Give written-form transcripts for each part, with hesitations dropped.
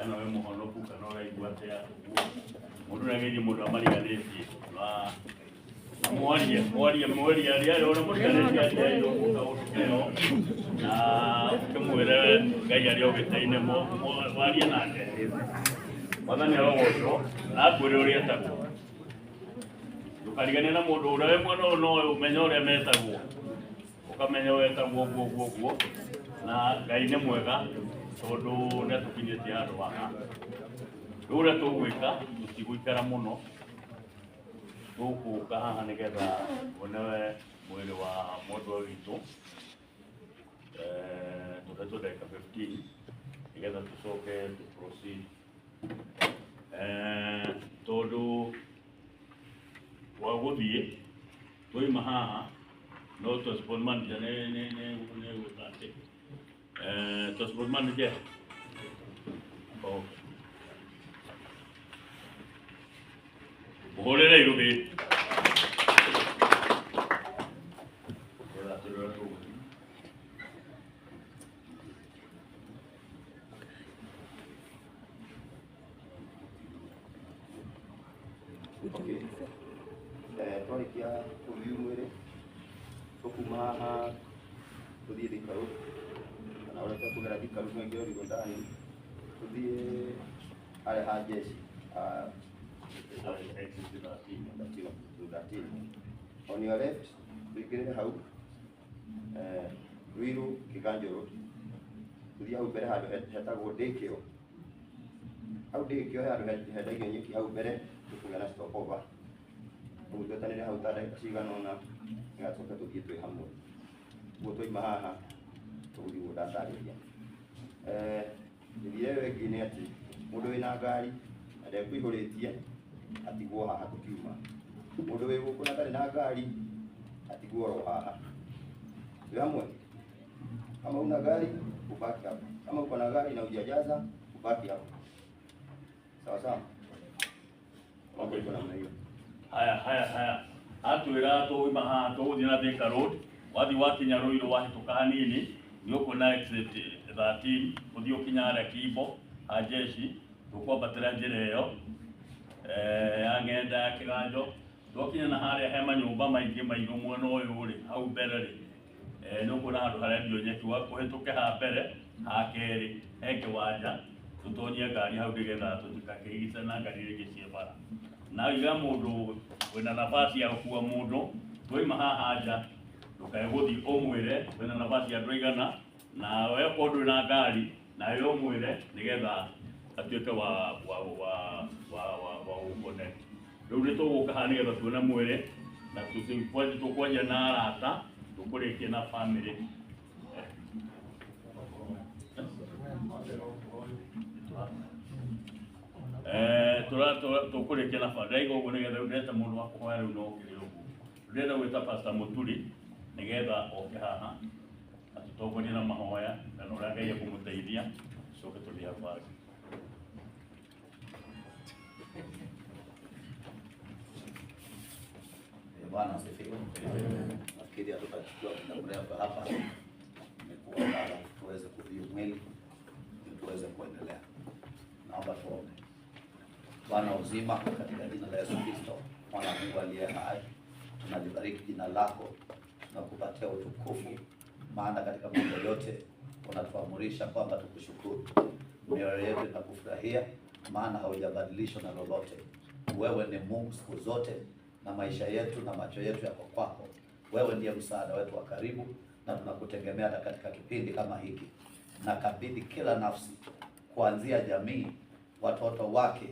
Kana wĩ mũhonoku kana ũraigua atĩa ũguo. Mũndũ nĩageithie mũndũ amariganĩtie na mwarie mwarie mwarie aria ũrĩa mũriganĩtie aria ũguo ũtũkeo na ũkĩmwĩre Ngai arĩa ũgĩte-inĩ warie nake. Mwathani arogocwo na akwĩre ũrĩa etagwo. Ndũkariganie na mũndũ ũrĩa wĩ mwena ũyũ no ũmenye ũrĩa metagwo. Ũkamenya wetagwo ũguo ũguo ũguo na Ngai nĩ mwega tondũ nĩ atũkinyĩtie handũ haha. Rĩu ũrĩa tũgwĩka tũtigũikara mũno, tũgũka haha nĩgetha tuone mwĩrĩ wa mwendwa witũ. Tũhetwo ndagĩka 15 nĩgetha tũcoke tũ proceed. Tondũ wa gũthiĩ twaima haha no transport manager nĩ gwĩka atĩ transport manager. Oh. Mũhũrĩre irũhĩ. Nĩgetha tũrore tũgũthiĩ. Okay. Twarikia kũreview mwĩrĩ tũkuma haha tũthiĩ Thika Road kana ũrĩa tũkũgera Thika Road no ingĩre ndani tũthiĩ harĩa ha jeshi Exit 13. 13. On your left tũingĩrĩre hau Ruiru Kiganjo Road tũthiĩ hau mbere handũ hetagwo Ndĩkĩo. Hau Ndĩkĩo he handũ hendagio nyeki hau mbere tũkũgĩa na stop over. Ũguo twetanĩre hau ta ndagĩka cigana ũna nĩgetha tũcoke tũthiĩ twĩ hamwe. Ũguo twaima haha tũgũthiĩ ũguo ndatarĩria. Mĩthiĩre ĩyo ĩngĩ nĩ atĩ mũndũ wĩna ngari na ndekũihũrĩtie atigwo haha tũkiuma. Mũndũ wĩ gũkũ na ndarĩ na ngari atigwo oro haha. Twĩ hamwe? Kama una gari ubaki hapo. Kama uko na gari na hujajaza ubaki hapo. Sawa sawa? Okay. Iko namna hiyo. Haya haya haya. Atwĩra tũima haha tũgũthiĩ na Thika Road, wathiĩ wakinya Ruiru wahĩtũka hanini nĩ ũkuona exit 13 ũthiĩ ũkinya harĩa Kimbo ha jeshi tũkwambatĩra njĩra ĩyo ya ng'enda ya Kĩganjo. Twakinya na harĩa he manyũmba maingĩ mairũ mwena ũyũ rĩ, hau mbere rĩ, nĩ ũkuona handũ harendio nyeki, ũhĩtũke ha mbere ha kerĩ he kĩwanja tũtonyie ngari hau nĩgetha tũtikakĩigicane na ngari iria ingĩ ciĩ bara. Na iga mũndũ wĩna nafasi ya gũkua mũndũ twaima haha nja ndũkae gũthiĩ ũmwĩre wĩna nafasi ya andũ aigana na we okorwo ndũrĩ na ngari nawe ũmwĩre nĩgetha atuĩke wa wa wa wa wa wa gũconnect. Rĩu nĩ tũgũka haha nĩgetha tuone mwĩrĩ na tũkwanjia na arata tũkũrĩkia na family. Tũkũrĩkia na family. Ndaiga ũguo nĩgetha rĩu ndĩreta mũndũ wa kũhoya rĩu no okĩrĩre ũguo. Ndĩrenda gwĩta Pastor Mũturi nĩgetha oke haha atũtongorie na mahoya kana ũrĩa Ngai ekũmũteithia tũcoke tũthiĩ thabarĩ. Bwana asifiwe. Nafikiri hatutachukua muda mrefu hapa, ni kuomba tuweze kuview mwili ili tuweze kuendelea. Naomba tuombe. Bwana uzima, katika jina la Yesu Kristo mwana wa Mungu aliye hai, tunalibariki jina lako na kupatia utukufu, maana katika mambo yote unatuamurisha kwamba tukushukuru. Mioyo yetu inakufurahia, maana haujabadilishwa na lolote. Wewe ni Mungu siku zote, na maisha yetu na macho yetu yako kwako. Wewe ndiye msaada wetu wa karibu, na tunakutegemea hata katika kipindi kama hiki. Nakabidhi kila nafsi, kuanzia jamii, watoto wake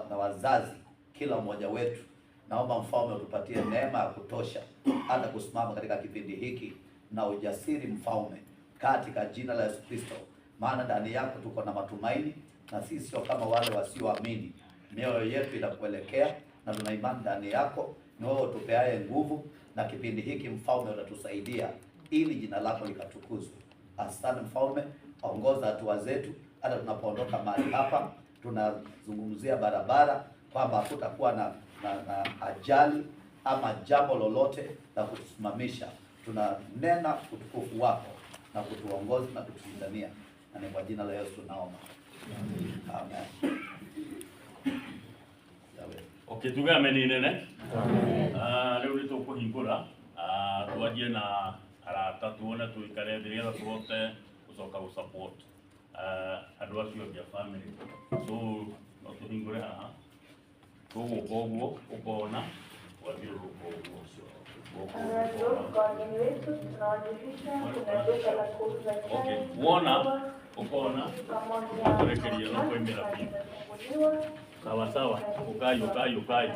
na wazazi, kila mmoja wetu. Naomba Mfalme utupatie neema ya kutosha hata kusimama katika kipindi hiki na ujasiri, Mfalme, katika jina la Yesu Kristo, maana ndani yako tuko na matumaini, na sisi sio kama wale wasioamini. Mioyo yetu inakuelekea na tuna imani ndani yako, ni wewe utupeaye nguvu, na kipindi hiki Mfalme utatusaidia ili jina lako likatukuzwe. Asante Mfalme, ongoza hatua zetu hata tunapoondoka mahali hapa. Tunazungumzia barabara kwamba hakutakuwa na ajali ama jambo lolote la kutusimamisha. Tunanena utukufu wako na kutuongoza na kutushindania, na ni kwa jina la Yesu tunaomba. Amen. Okay, tuge ameni nene. Rĩu nĩ tũkũhingũra twanjie na arata tuone tuikare thĩ nĩgetha tũhote gũcoka gũ support andũ acio angĩ a family. So no tũhingũre haha, tũgũka ũguo ũkona wathiũrũrũka ũguo. Kwa wageni wetu tunawajulisha kuna duka la kuuza chai. Okay, wona ukona pamoja kurekeria no koimĩra biũ. zimefunguliwa. Sawa sawa, ukai ukai ukai.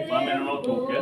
Family no tuke.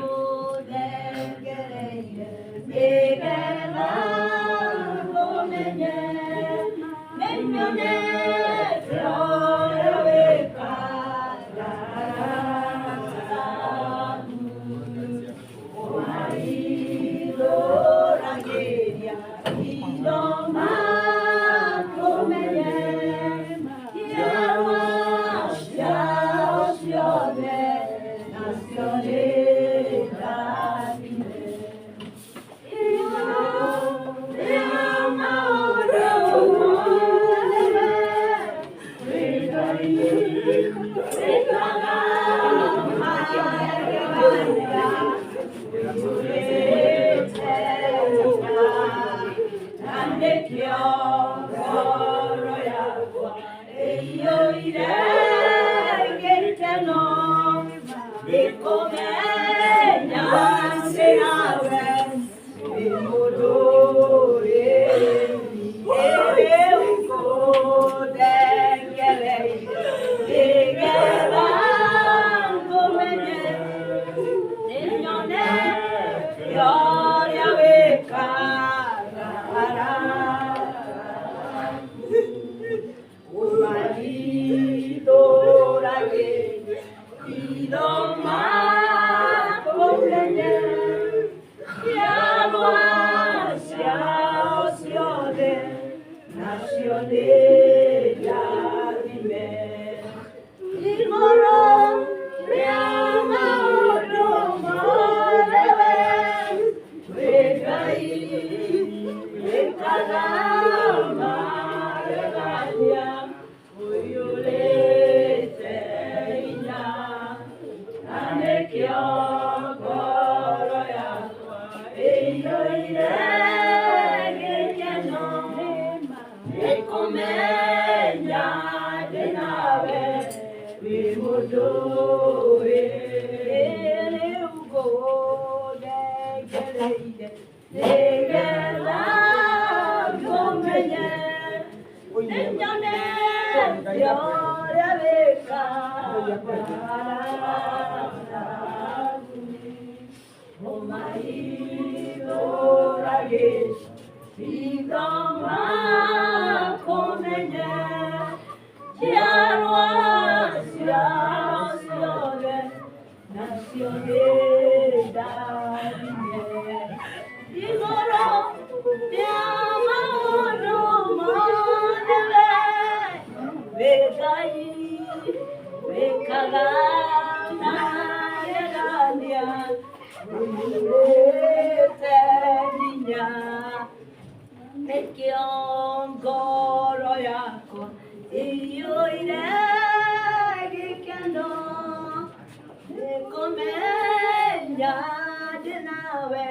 nawe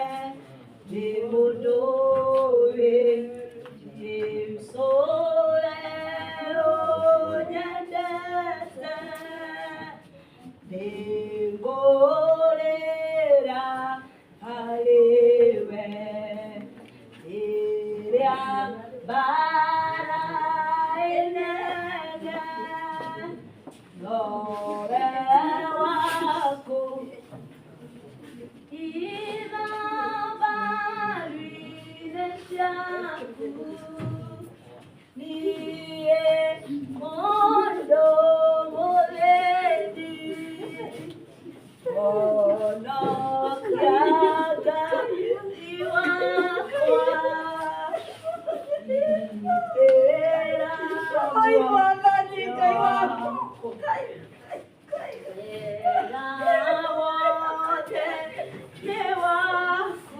ndĩ mũndũ wĩ Jesũ we ũnyendete nĩngũrĩra harĩ we rĩrĩa mbara ĩnene nowe waku ithabarĩ-inĩ ciaku niĩ mũndũ mũthĩni honokia Ngai wakwa ĩra Ai, Mwathani Ngai wakwa. Wĩra wothe nĩ waku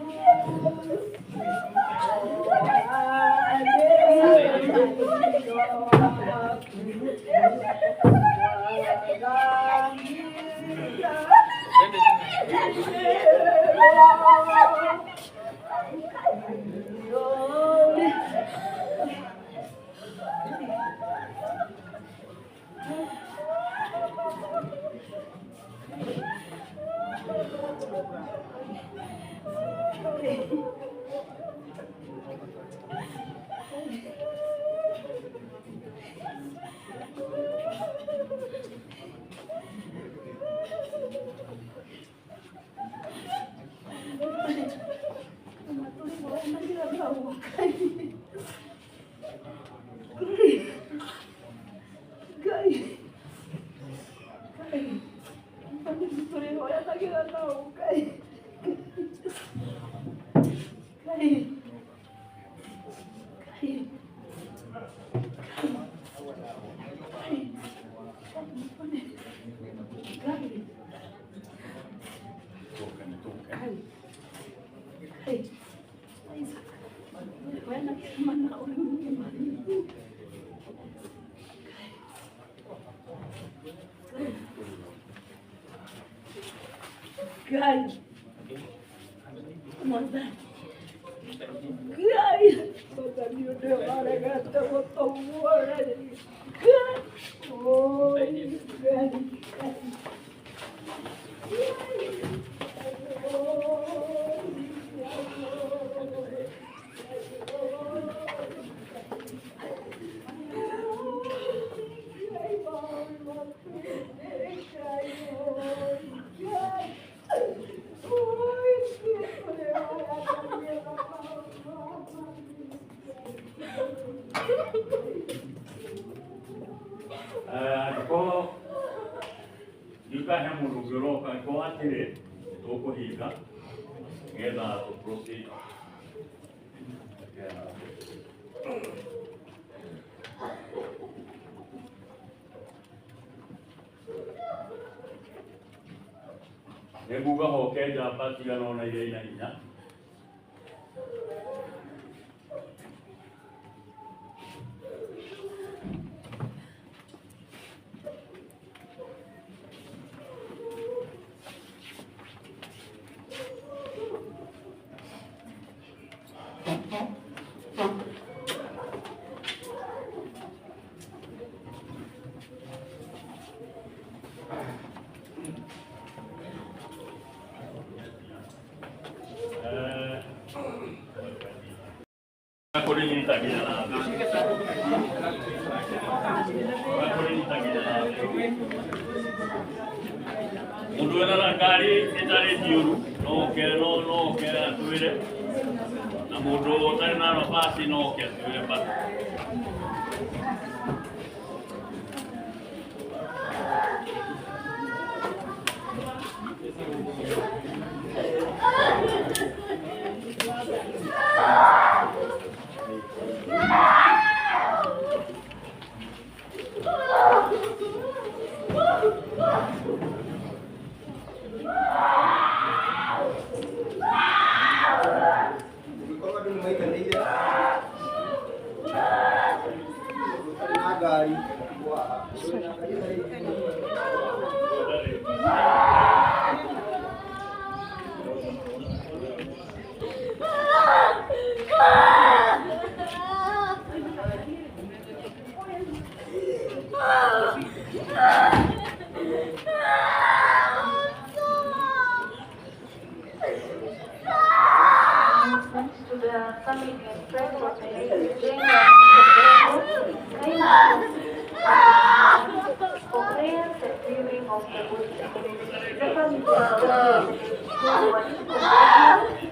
Ngai Mwathani Ngai Mwathani ũndũ waregete gũtũmuoya Ngai Oi, Ngai Angĩkorwo ndikahe mũndũ ũngĩ ũroka angĩkorwo hatirĩ nĩtũkũhinga nĩgetha tũ proceed. Nĩnguga hoke njamba cigana ũna iria ina hinya. Mundu wena na ngari ĩtarĩ thiũru no oke no oke atwĩre, na mũndũ ũtarĩ na nafasi no oke atwĩre bado. Ũngĩkorwo andũ nĩ maiganĩire. Announcements to the family and friends of the late Jane and Mr. for prayers and viewing of the body. The family of the late Jane